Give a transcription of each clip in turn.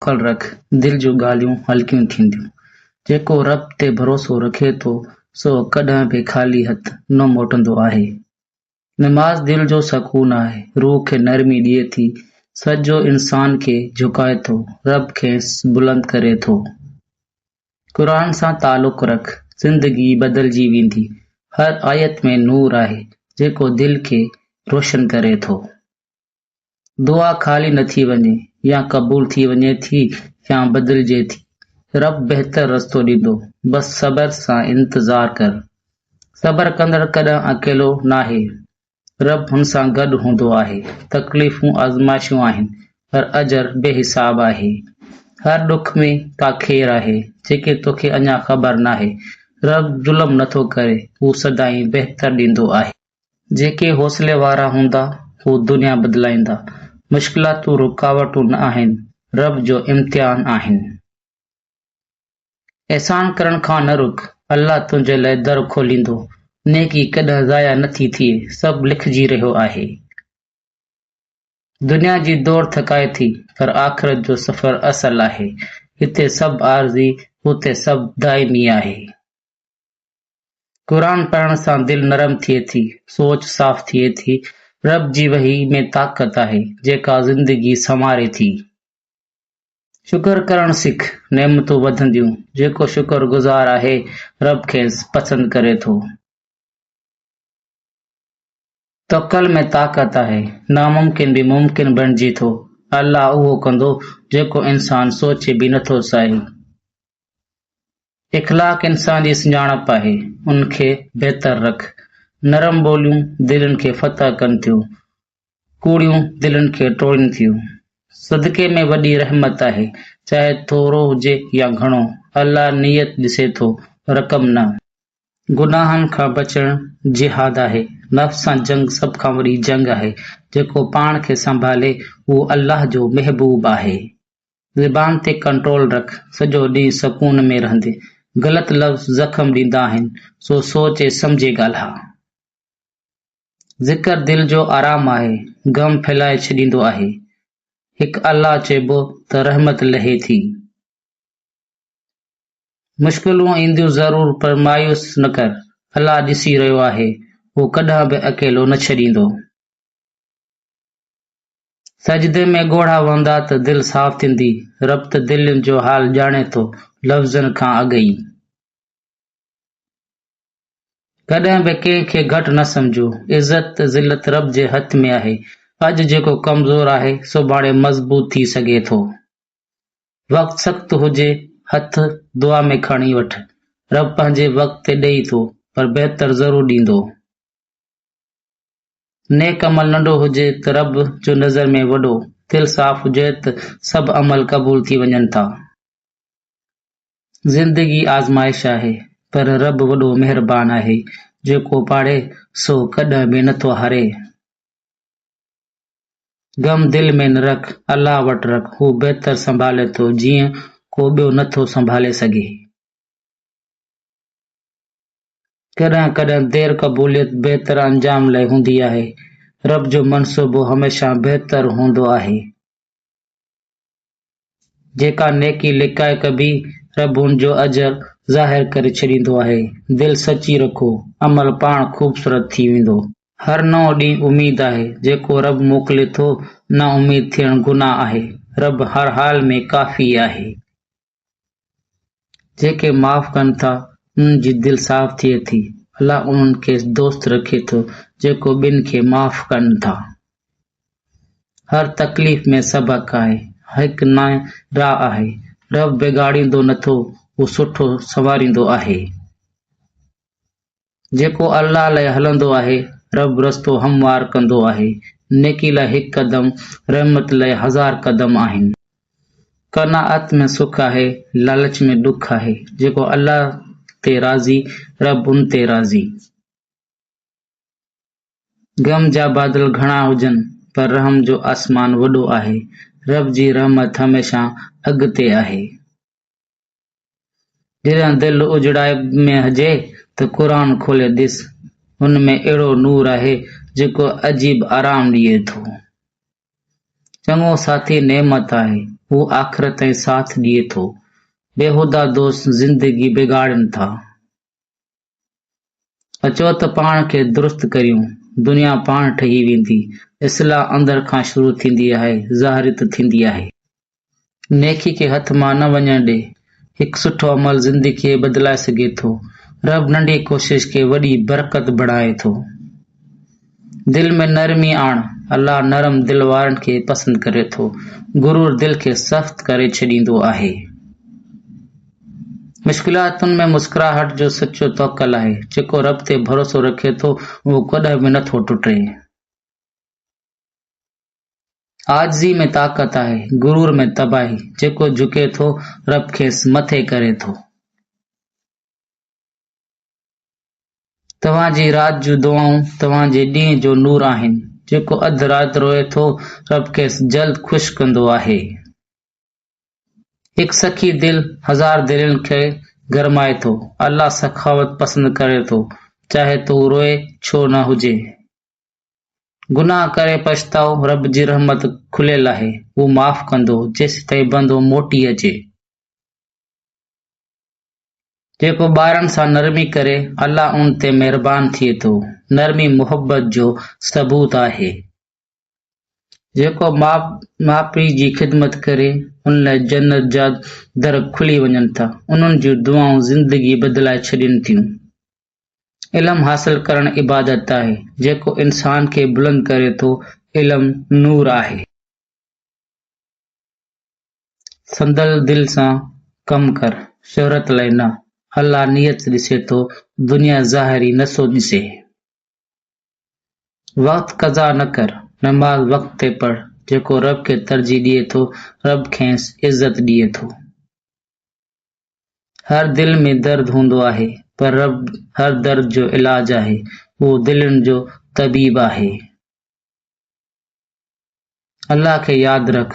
توڪل رک، دل جون ڳالهيون هلڪيون ٿينديون. جيڪو رب تي ڀروسو رکي ٿو، سو ڪڏهن به خالي هٿ نه موٽندو آهي. نماز دل جو سڪون آهي، روح کي نرمي ڏئي ٿي. سجدو انسان کي جهڪائي ٿو، رب کيس بلند ڪري ٿو. قرآن سان تعلق رک، زندگي بدلجي ويندي. هر آيت ۾ نور آهي، جيڪو دل کي روشن ڪري ٿو. دعا خالي نه ٿي وڃي، يا قبول ٿي وڃي ٿي يا بدلجي ٿي. رب بهتر رستو ڏيندو، بس صبر سان انتظار ڪر. صبر ڪندڙ ڪڏهن اڪيلو ناهي، رب هن سان گڏ هوندو آهي. تڪليفون آزمائشون آهن، پر اجر بي حساب آهي. هر ڏک ۾ ڪا خير آهي، جيڪي توکي اڃا خبر ناهي. رب ظلم نٿو ڪري، هو سدائين بهتر ڏيندو آهي. جيڪي حوصلي وارا هوندا، هو دنيا بدلائيندا. مشڪلاتون رڪاوٽون نه آهن، رب جو امتحان آهن. احسان ڪرڻ کان نه رڪ، الله تنهنجي لاء در کوليندو. نيڪي ڪڏهن ضايع نه ٿي ٿئي، سڀ لکجي رهيو آهي. دنيا جي دوڙ ٿڪائي ٿي، پر آخرت جو سفر اصل آهي. هتي سڀ عارضي، اتي سڀ دائمي آهي. قرآن پڙهڻ سان دل نرم ٿئي ٿي، سوچ صاف ٿئي ٿي. رب جي وحي ۾ طاقت آهي، جيڪا زندگي سنواري ٿي. شڪر ڪرڻ سک، نعمتون وڌنديون. جيڪو شڪر گذار آهي، رب کيس پسند ڪري ٿو. توڪل ۾ طاقت آهي، ناممڪن به ممڪن بڻجي ٿو. الله اهو ڪندو، جيڪو انسان سوچي به نٿو سگهي. اخلاق انسان جي سڃاڻپ آهي، ان کي بهتر رک. نرم ٻوليون دلين کي فتح ڪن ٿيون، ڪوڙيون دلين کي ٽوڙين ٿيون. صدقي ۾ وڏي رحمت آهي، چاهي ٿورو هجي يا گهڻو، الله نيت ڏسي ٿو، رقم نه. گناهن کان بچڻ جهاد آهي. نفس سان جنگ سڀ کان وڏي جنگ آهي. جيڪو پاڻ کي سنڀالي، اهو الله جو محبوب آهي. زبان تي ڪنٽرول رک، سڄو ڏينهن سڪون ۾ رهندين. غلط لفظ زخم ڏيندا آهن، سو سوچي سمجهي ڳالهاء. ذڪر دل جو آرام آهي، غم ڦهلائي ڇڏيندو آهي. هڪ الله چئبو ته رحمت لهي ٿي. مشڪلون اينديون ضرور پر مايوس نه ڪر، الله ڏسي رهيو آهي، هو ڪڏهن به اڪيلو نه ڇڏيندو. سجدي ۾ ڳوڙها وهندا ته دل صاف ٿيندي، رب ته دلين جو حال ڄاڻي ٿو، لفظن کان اڳ ئي. ڪڏهن به ڪنهن کي گهٽ نه سمجهو، عزت ذلت رب جي هٿ ۾ آهي، اڄ جيڪو ڪمزور آهي، سڀاڻي مضبوط ٿي سگهي ٿو. وقت سخت هجي، هٿ دعا ۾ کڻي وٺ. رب پنهنجي وقت تي ڏئي ٿو، پر بهتر ضرور ڏيندو. نيڪ عمل ننڍو هجي ته رب جو نظر ۾ وڏو. دل صاف هجي ته سڀ عمل قبول ٿي وڃن ٿا. زندگي آزمائش آهي، پر رب وڏو مهربان آهي، جيڪو پاڙي سو ڪڏهن به نٿو هاري. غم دل ۾ نه رک، الله وٽ رک، هو بهتر سنڀالي ٿو، جيئن ڪو ٻيو نه ٿو سنڀالي سگهي. ڪڏهن ڪڏهن دير قبوليت بهتر انجام لاء هوندي آهي. رب جو منصوبو هميشه بهتر هوندو آهي. جيڪا نيڪي لڪائي ڪبي، رب ان جو اجر ظاهر ڪري ڇڏيندو آهي. دل سچي رکو، عمل پاڻ خوبصورت ٿي ويندو. هر نئون ڏينهن اميد آهي، جيڪو رب موڪلي ٿو، نااميد ٿيڻ گناهه آهي. رب هر حال ۾ ڪافي آهي. جيڪي معاف ڪن ٿا، انهن جي دل صاف ٿئي ٿي. الله انهن کي دوست رکي ٿو، جيڪو ٻين کي معاف ڪن ٿا. هر تڪليف ۾ سبق آهي، هڪ نئين راهه آهي. رب بگاڙيندو نٿو، هو سٺو سنواريندو آهي. جيڪو الله لاء هلندو آهي، رب رستو هموار ڪندو آهي. نيڪي لاء هڪ قدم، رحمت لاء هزار قدم آهن. قناعت ۾ سک آهي، لالچ ۾ ڏک آهي. جيڪو الله تي راضي، رب ان تي راضي. غم جا بادل گهڻا هجن، پر رحم جو آسمان وڏو آهي. رب جي رحمت هميشه اڳتي آهي. جڏهن دل اجڙائپ ۾ هجي ته قرآن کولي ڏس، ان ۾ اهڙو نور آهي جيڪو عجيب آرام ڏئي ٿو. چڱو ساٿي نعمت آهي، هو آخرت تائين ساٿ ڏئي ٿو. بيهودا دوست زندگي بگاڙين ٿا. اچو ته پاڻ کي درست ڪريون، دنيا پاڻ ٺهي ويندي. اصلاح اندر کان شروع ٿيندي آهي، ظاهري ته ٿيندي آهي. نيڪي کي هٿ مان نه وڃڻ ڏي. هڪ سٺو عمل زندگي کي بدلائي سگهي ٿو. رب ننڍي ڪوشش کي وڏي برڪت بڻائي ٿو. دل ۾ نرمي آڻ، الله نرم دل وارن کي پسند ڪري ٿو. غرور دل کي سخت ڪري ڇڏيندو آهي. مشڪلاتن ۾ مسڪراهٽ جو سچو توڪل آهي. جيڪو رب تي ڀروسو رکي ٿو، اهو ڪڏهن به نٿو ٽٽي. عاجزي ۾ طاقت آهي، غرور ۾ تباهي. جيڪو جهڪي ٿو، رب کيس مٿي ڪري ٿو. توهان جي رات جون دعائون توهان جي ڏينهن جو نور آهن. جيڪو اڌ رات روئي ٿو، رب کيس جلد خوش ڪندو آهي. هڪ سخي دل هزار دلين کي گرمائي ٿو. الله سخاوت پسند ڪري ٿو، چاهي ته هو روئي ڇو نه هجي. گناهه ڪري پڇتاء، رب جي رحمت کليل آهي، هو معاف ڪندو، جيسيتائين بندو موٽي اچي. جيڪو ٻارن سان نرمي ڪري، الله ان تي مهربان ٿئي ٿو. نرمي محبت جو ثبوت آهي. جيڪو ماء پيء جي خدمت ڪري، ان لاء جنت جا در کلي وڃن ٿا. انهن جون دعائون زندگي بدلائي ڇڏين ٿيون. علم حاصل ڪرڻ عبادت آهي، جيڪو انسان کي بلند ڪري ٿو، علم نور آهي. سندل دل سان ڪم ڪر، شهرت لاء نه. الله نيت ڏسي ٿو، دنيا ظاهري نٿو ڏسي. وقت قضا نه ڪر، نماز وقت تي پڙهه. جيڪو رب کي ترجيح ڏئي ٿو، رب کيس عزت ڏئي ٿو. هر دل ۾ درد هوندو آهي، پر رب هر درد جو علاج آهي، اهو دلين جو طبيب آهي. الله کي ياد رک،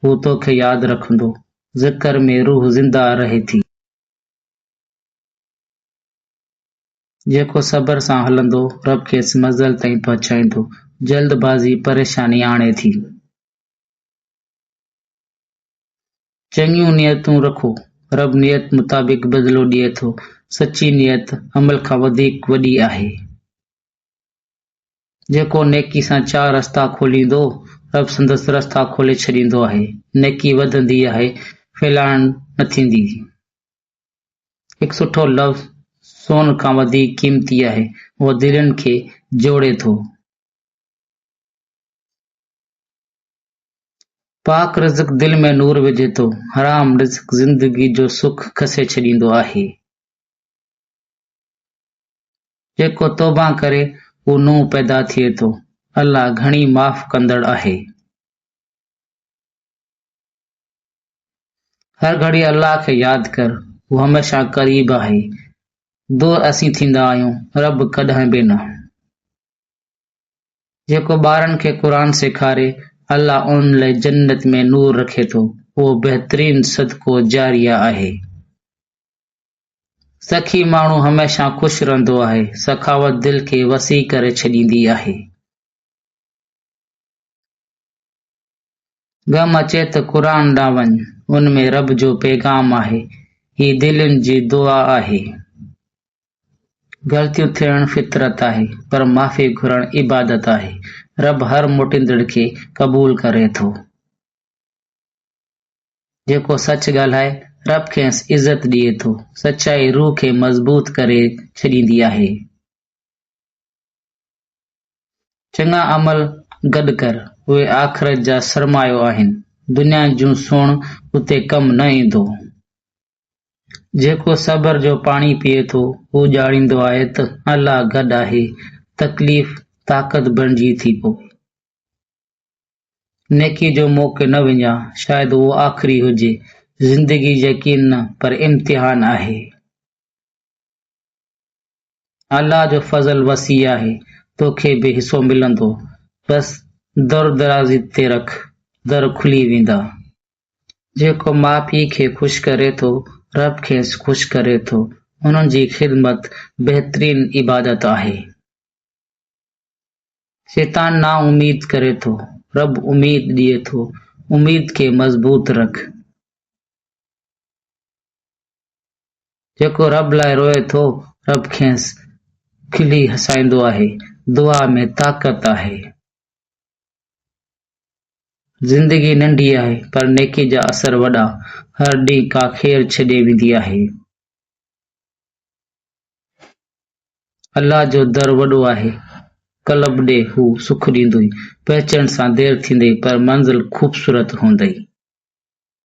هو توکي ياد رکندو. ذڪر ۾ روح زنده رهي ٿي. جيڪو صبر سان هلندو، رب کيس منزل تائين پهچائيندو. جلد بازي پريشاني آڻي ٿي. چڱيون نيتون رکو، رب نيت مطابق بدلو ڏئي ٿو. سچي نيت عمل کان وڌيڪ وڏي آهي. جيڪو نيڪي سان چار رستا کوليندو، رب سندس رستا کولي ڇڏيندو آهي. نيڪي وڌندي آهي، ڦهلائڻ نه ٿيندي. هڪ سٺو لفظ سون کان وڌيڪ قيمتي آهي، اهو دلين کي جوڙي ٿو. پاڪ رزق دل ۾ نور وجهي ٿو، حرام رزق زندگي جو سک کسي ڇڏيندو آهي. جيڪو توبه ڪري، هو نئون پيدا ٿئي ٿو. الله گهڻي معاف ڪندڙ آهي. هر گهڙي الله کي ياد ڪر، هو هميشه قريب آهي. دور اسين ٿيندا آهيون، رب ڪڏهن به نه. جيڪو ٻارن کي قرآن سيکاري، الله ان لاء جنت ۾ نور رکي ٿو. اهو بهترين صدقو جاريه آهي. سخي ماڻهو هميشه خوش رهندو آهي. سخاوت دل کي وسيع ڪري ڇڏيندي آهي. غم اچي ته قرآن ڏانهن وڃ، ان ۾ رب جو پيغام آهي. هي دلين جي دعا آهي. غلطيون ٿيڻ فطرت آهي، پر معافي گهرڻ عبادت آهي. رب هر موٽيندڙ کي قبول ڪري ٿو. جيڪو سچ ڳالهائي، رب کيس عزت ڏئي ٿو. سچائي روح کي مضبوط ڪري ڇڏيندي آهي. چڱا عمل گڏ ڪر، اهي آخرت جا سرمايو آهن. دنيا جون سون اتي ڪم نه ايندو. جيڪو صبر جو پاڻي پيئي ٿو، هو ڄاڻيندو آهي ته الله گڏ آهي. تڪليف طاقت بڻجي ٿي پوي. نيڪي جو موقعو نه وڃاء، شايد اهو آخري هجي. زندگي يقين نه پر امتحان آهي. الله جو فضل وسيع آهي، توکي به حصو ملندو. بس در درازي تي رک، در کلي ويندا. جيڪو ماء پيء کي خوش ڪري ٿو، رب کيس خوش ڪري ٿو. انهن جي خدمت بهترين عبادت آهي. شيطان نااميد ڪري ٿو، رب اميد ڏئي ٿو. اميد کي مضبوط رک. جيڪو رب لاءِ روئي ٿو، رب کيس کلي هسائيندو آهي. دعا ۾ طاقت آهي. زندگي ننڍي آهي، پر نيڪي جا اثر وڏا. هر ڏينهن ڪا خير ڇڏي ويندي آهي. الله جو در وڏو آهي، قلب ڏي، هو سک ڏيندوئي. پهچڻ سان دير ٿيندي، پر منزل خوبصورت هوندئي.